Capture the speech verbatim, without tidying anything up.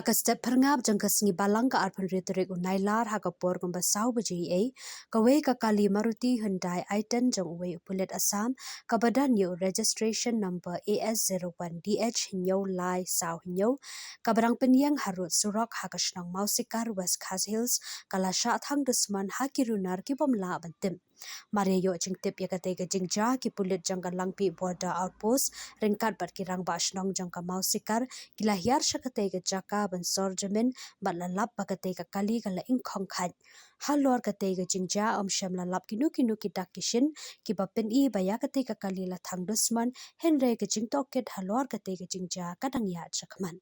Ka step phyrngap jong ka sngi Balang ka arphew hynriew tarik u Nailar ha ka por kumba saw baje eiei, kawei ka kali Maruti Hyundai i ten jong uwei u pulit Assam, kaba don ïa u registration number A S zero one D H hynñiew lai saw hynñiew, kaba dang pynïeng ha rud surok ha ka shnong Mawsikar, West Khasi Hills, ka la shah thang dusmon ha ki runar ki bym lah ban tip. Mar ïa ïoh jingtip ïa katei ka jingjia, ki pulit jong ka Langpih Border Outpost ryngkat bad ki rangbah shnong jong ka Mawsikar ki la hiar sha katei ka jaka ban sor jamin bad la lap ba katei ka kali ka la ingkhong khait. Halor katei ka jingjia ym shym la lap kino kino ki dak ki shin kiba pyni ba ïa katei ka kali la thang dusmon, hynrei ka jingtohkit halor katei ka jingjia ka dang ïaid shakhmat.